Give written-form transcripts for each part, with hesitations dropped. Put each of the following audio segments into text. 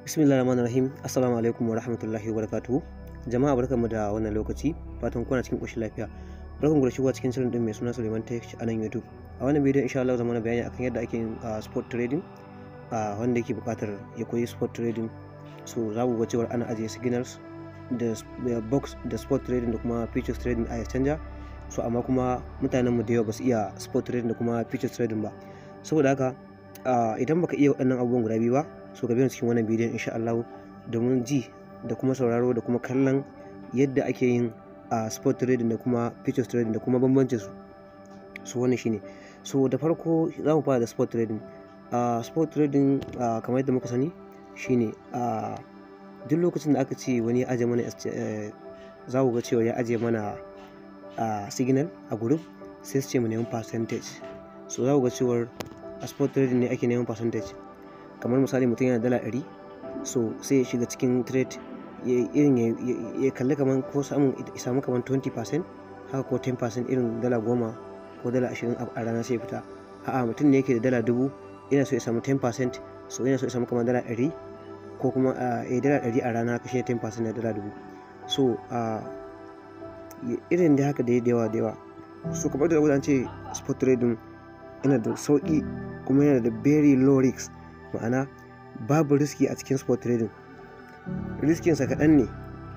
Bismillahir Rahmanir Rahim. Assalamu alaikum wa rahmatullahi wa barakatuhu. Jama'a, barkanmu da wannan lokaci. Fatan kuna cikin ƙoshin lafiya. Barkanku da shigowa cikin shirin din mai suna Suleiman Tech a nan YouTube. A wannan bidiyon, insha Allah, zan mana bayani akan yadda ake yin spot trading. Wanda yake buƙatar ya koyi spot trading. So za ku ga cewa ana ajiye signals da box da spot trading da kuma futures trading a exchanger. So amma kuma mutanen mu da yawa ba su iya spot trading da kuma futures trading ba. Saboda haka idan baka iya waɗannan abubuwan guda biyu ba, so ka biyo cikin wannan bidiyon, insha Allah, domin ji da kuma sauraro da kuma kallon yadda ake yin spot trading da kuma futures trading da kuma bambancin su. So wannan shine. So da farko za mu fara da spot trading. Spot trading, kamar yadda muka sani, shine duk lokacin da aka ce wani ya aje mana, za ku ga cewa ya aje mana signal a group, sai su ce mu nemi percentage. So za ku ga cewar a spot trading ne ake neman percentage. Kamar misali, mutum yana $100, so sai ya shiga cikin trade, irin ya kalli kamar ko samun ya samu kamar 20% haka ko 10%, irin $10 ko $20 a rana, sai ya fita. A'a, mutum ne yake da $1000, yana so ya samu 10%, so yana so ya samu kamar $100 ko kuma $100 a rana haka, shine 10% na $1000. So irin da haka da yawa da yawa. So kamar da an ce spot trading yana da sauki kuma yana da very low risk, ma'ana babu risk a cikin spot trading. Riskinsa kaɗan ne,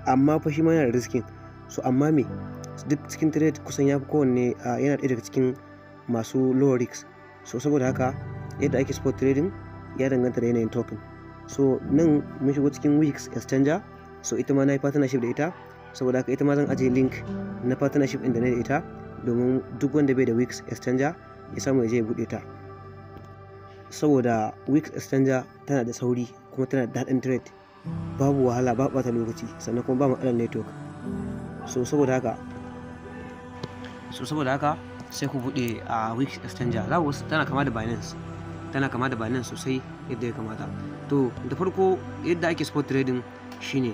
amma fa shi ma yana da riskin. So amma me, duk cikin trade kusan ya fi kowanne, yana ɗaya daga cikin masu low risk. So saboda haka yadda ake spot trading ya danganta da yanayin token. So nan mun shigo cikin WEEX exchanger. So ita ma na yi partnership da ita, saboda haka ita ma zan ajiye link na partnership ɗin da na da ita, domin duk wanda bai da WEEX exchanger ya samu ya je ya buɗe ta, saboda WEEX exchanger tana da sauri kuma tana da daɗin trade, babu wahala, ba ɓata lokaci, sannan kuma ba matsalar network. So saboda haka sai ku buɗe a WEEX exchanger. Za ku tana kama da Binance, tana kama da Binance sosai yadda ya kamata. To da farko, yadda ake spot trading shine,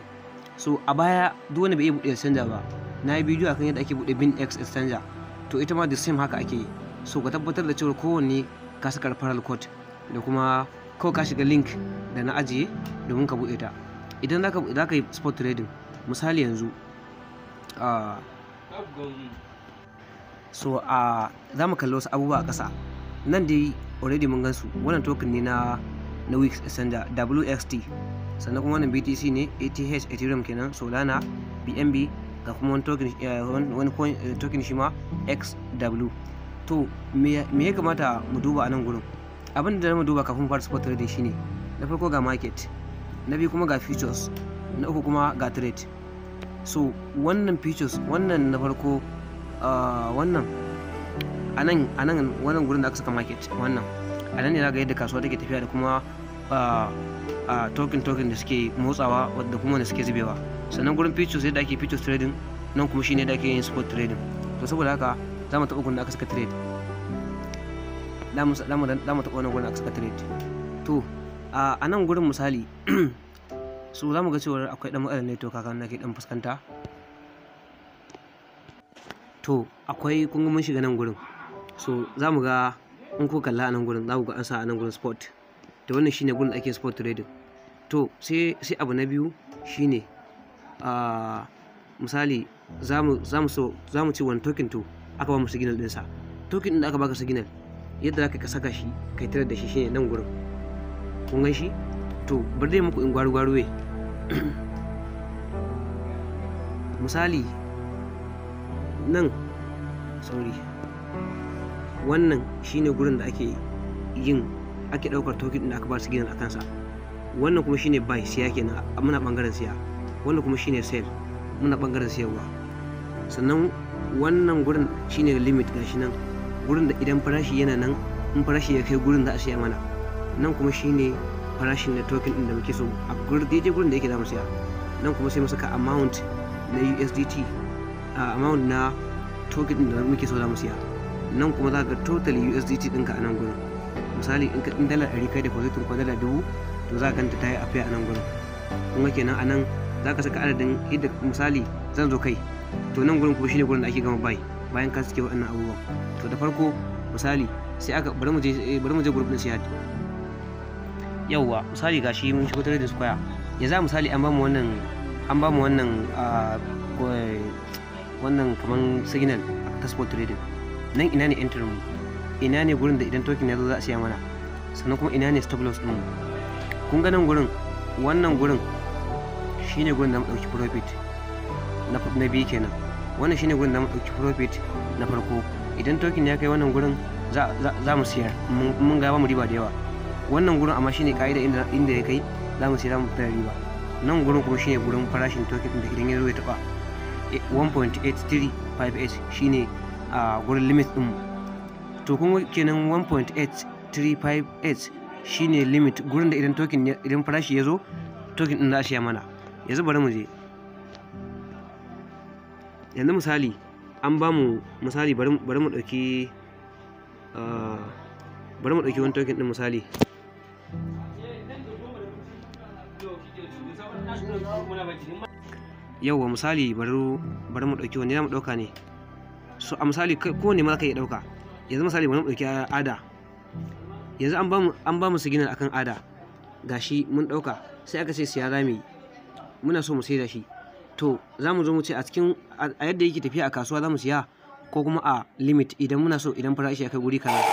so a baya duk wanda bai iya buɗe exchanger ba, na yi bidiyo akan yadda ake buɗe BingX exchanger. To ita ma the same haka ake yi. So ka tabbatar da cewa kowanne ka saka referral code da kuma kawai ka shiga link da na ajiye domin ka buɗe ta. Idan za ka yi spot trading, misali yanzu, so za mu kalli wasu abubuwa a ƙasa nan dai, already mun gan su. Wannan token ne na WEEX exchanger, WXT. Sannan kuma wannan BTC ne, ETH, Ethereum kenan, Solana, BNB, ga kuma wani token, wani coin token shi ma XW. To me ya kamata mu duba a nan gurin? Abin da mu duba kafin fara spot trading shine, na farko ga market, na biyu kuma ga futures, na uku kuma ga trade. So wannan futures, wannan na farko, wannan a nan wannan gurin da aka saka market, wannan a nan ne za ga yadda kasuwa take tafiya da kuma token token da suke motsawa da kuma da suke zubewa. Sannan gurin futures, yadda ake futures trading. Nan kuma shine yadda ake yin spot trading. To saboda haka za mu taɓa gurin da aka saka trade. Za mu taɓa wannan gurin da aka saka trade. To a nan gurin, misali, so za mu ga cewa akwai ɗan matsalar network haka na ke ɗan fuskanta. To akwai, kun ga mun shiga nan gurin. So za mu ga, in ku kalla a nan gurin, za ku ga an sa a nan gurin spot. To wannan shine gurin da ake spot trading. To sai abu na biyu shine, misali, za mu so za mu ci wani token. To aka ba mu signal ɗinsa, token ɗin da aka baka signal, yadda zaka ka saka shi kai trade da shi shine nan gurin. Kun gan shi? To bari dai muku in gwari gwaruwe. Misali nan, sorry, wannan shine gurin da ake yin, ake ɗaukar token ɗin da aka ba signal a kansa. Wannan kuma shine buy, siya kenan, muna ɓangaren siya. Wannan kuma shine sell, muna ɓangaren siyarwa. Sannan wannan gurin shine limit, gashi nan gurin da idan farashi yana nan, in farashi ya kai gurin, za a siya mana. Nan kuma shine farashin na token din da muke so, a gurin daidai gurin da yake za mu siya. Nan kuma sai mu saka amount na USDT, amount na token din da muke so za mu siya. Nan kuma za ka total USDT ɗinka a nan gurin. Misali, in ka in $100 kai deposit ko $1000, to za ka ganta ta yi afiya a nan gurin. Kun ga kenan a nan za ka saka adadin yadda, misali, zan zo kai. To nan gurin kuma shine gurin da ake gama buy bayan ka sake waɗannan abubuwan. To da farko, misali, Sai aka bari mu je group din Siyad. Yawwa, misali gashi mun shigo Trading Square. Yanzu a misali an bamu wannan wannan kaman signal ta spot trading. Nan ina ne enter mu, ina ne gurin da idan token ya zo za a siya mana, sannan kuma ina ne stop loss din mu. Kun ga nan gurin, wannan gurin shine gurin da mu dauki profit na biyu kenan. Wannan shine gurin da mu dauki profit na farko. Idan token ya kai wannan gurin za mu siyar, mun ga ba mu riba da yawa. Wannan gurin amma shine kaida inda ya kai za mu siyar, mu fitar riba. Nan gurin kuma shine gurin farashin token din da idan ya zo ya taba 1.8358 shine a gurin limit din mu. To kun kenan 1.8358 shine limit gurin da idan token idan farashi ya zo token din za a siya mana. Yanzu bari mu je. Yanzu misali an ba mu misali bari mu dauki wani token din misali. Yauwa misali bari mu dauki wani zamu dauka ne. So a misali kowane ma zaka iya dauka. Yanzu misali bari mu dauki ADA. Yanzu an ba mu signal akan ADA. Gashi mun dauka, sai aka ce siya zamu yi. Muna so mu saida shi. To za mu zo mu ce a cikin a yadda yake tafiya a kasuwa za mu siya ko kuma a limit idan muna so idan farashi ya kai guri kaza.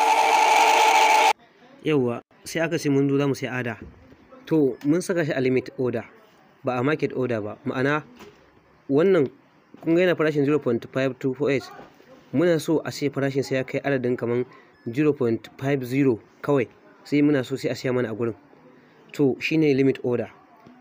Yauwa sai aka ce mun zo za mu siya ADA. To mun saka shi a limit order ba a market order ba. Ma'ana wannan kun ga yana farashin 0.5248. Muna so a sai farashin sai ya kai adadin kaman 0.50 kawai, sai muna so sai a siya mana a gurin. To shine limit order.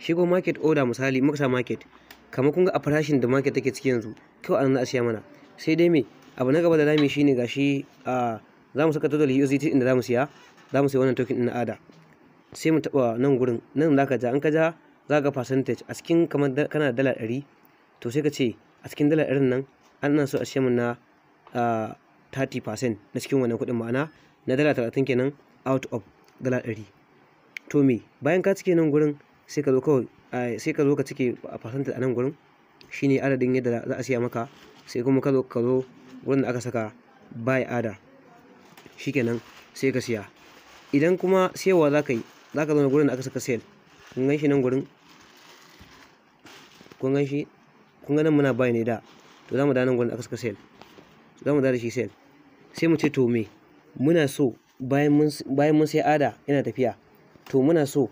Shi ko market order misali muka sa market, kamar kun ga a farashin da market take ciki yanzu kawai anan za a siya mana. Sai dai me abu na gaba da zamu shine gashi a zamu saka total USDT inda zamu siya, zamu siya wannan token din na ADA. Sai mu taba nan gurin, nan zaka ja, in ka ja zaka ga percentage a cikin kamar kana da dala 100, to sai ka ce a cikin dala 100 nan ana so a siya mun na 30% na cikin wannan kuɗin, ma'ana na dala 30 kenan out of dala 100. To me bayan ka cike nan gurin sai ka zo kawai sai ka zo ka cike a percentage a nan gurin, shine adadin yadda za a siya maka. Sai kuma ka zo gurin da aka saka buy ADA, shikenan sai ka siya. Idan kuma siyarwa za ka yi, za ka zo gurin da aka saka sell. Kun gan shi nan gurin, kun gan shi, kun ga nan muna buy ne da, to za mu da nan gurin da aka saka sell, za mu da shi sell. Sai mu ce to me muna so bayan mun sai ADA yana tafiya, to muna so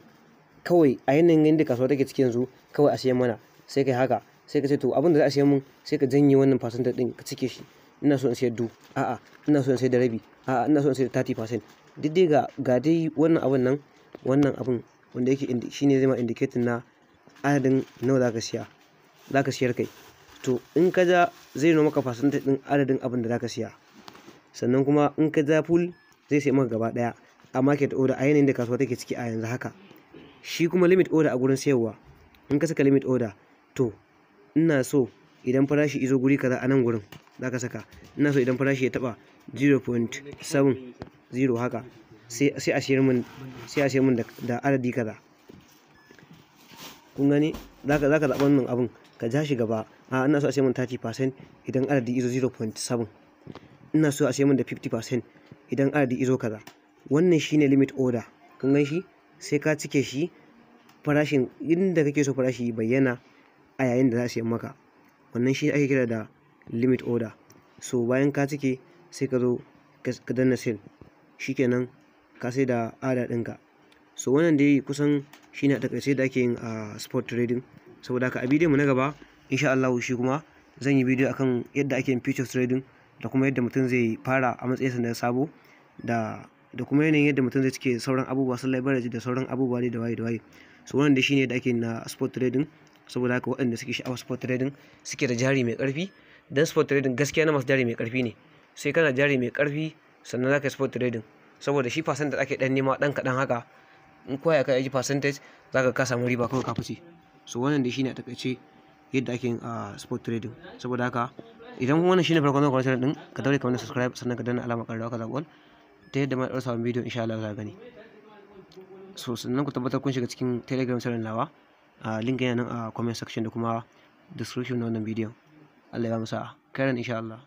kawai a yanayin yadda kasuwa take ciki yanzu kawai a siyan mana. Sai kai haka, sai ka ce to abin da za a siyan mun, sai ka janye wannan percentage din ka cike shi. Ina so in sayar du, a'a ina so in sayar da rabi, a'a ina so in sayar da 30%. Duk dai ga dai wannan abun nan, wannan abun wanda yake shine zai ma indicating na adadin nawa zaka siya, zaka siyar kai. To in ka ja zai nuna maka percentage din adadin abin da zaka siya. Sannan kuma in ka ja full zai sai maka gaba daya a market order a yanayin da kasuwa take ciki a yanzu haka. Shi kuma limit order a gurin sayarwa, in ka saka limit order to ina so idan farashi izo guri kaza a nan gurin zaka saka, ina so idan farashi ya taba 0.70 haka sai a siyar mun, sai a siyar mun da adadi kaza. Kun gani zaka zaɓi wannan abun ka ja shi gaba. A ina so a siyar mun 30% idan adadi izo 0.7, ina so a siyar mun da 50% idan adadi izo kaza. Wannan shine limit order. Kun gan shi, sai ka cike shi farashin inda kake so farashi bayyana a yayin da za a siyan maka. Wannan shi ake kira da limit order. So bayan ka cike sai ka zo ka danna sell, shikenan ka sai da ADA ɗinka. So wannan dai kusan shine a takaice da ake yin a spot trading. Saboda haka a bidiyon mu na gaba insha Allah shi kuma zan yi bidiyo akan yadda ake yin futures trading da kuma yadda mutum zai fara a matsayinsa na sabo da kuma yanayin yadda mutum zai cike sauran abubuwa, sun leverage da sauran abubuwa da waye da waye. So wannan dai shine da ake na spot trading. Saboda haka waɗanda suke sha'awar spot trading suke da jari mai ƙarfi, dan spot trading gaskiya na masu jari mai ƙarfi ne. Sai kana jari mai ƙarfi sannan zaka yi spot trading. Saboda shi percent da ake dan nema dan kaɗan haka, in koya ka yi percentage zaka ka samu riba kawai ka fice. So wannan dai shine a takaice yadda ake yin a spot trading. Saboda haka idan wannan shine farkon zuwa channel din, ka daure ka mana subscribe sannan ka danna alamar ƙararrawa ka zaɓi all ta yadda ma ɗaura sabon bidiyo insha Allah za ka gani. So sannan ku tabbatar kun shiga cikin Telegram channel nawa, link yana nan a comment section da kuma description na wannan bidiyon. Allah ya ba mu sa'a. Kairan insha Allah.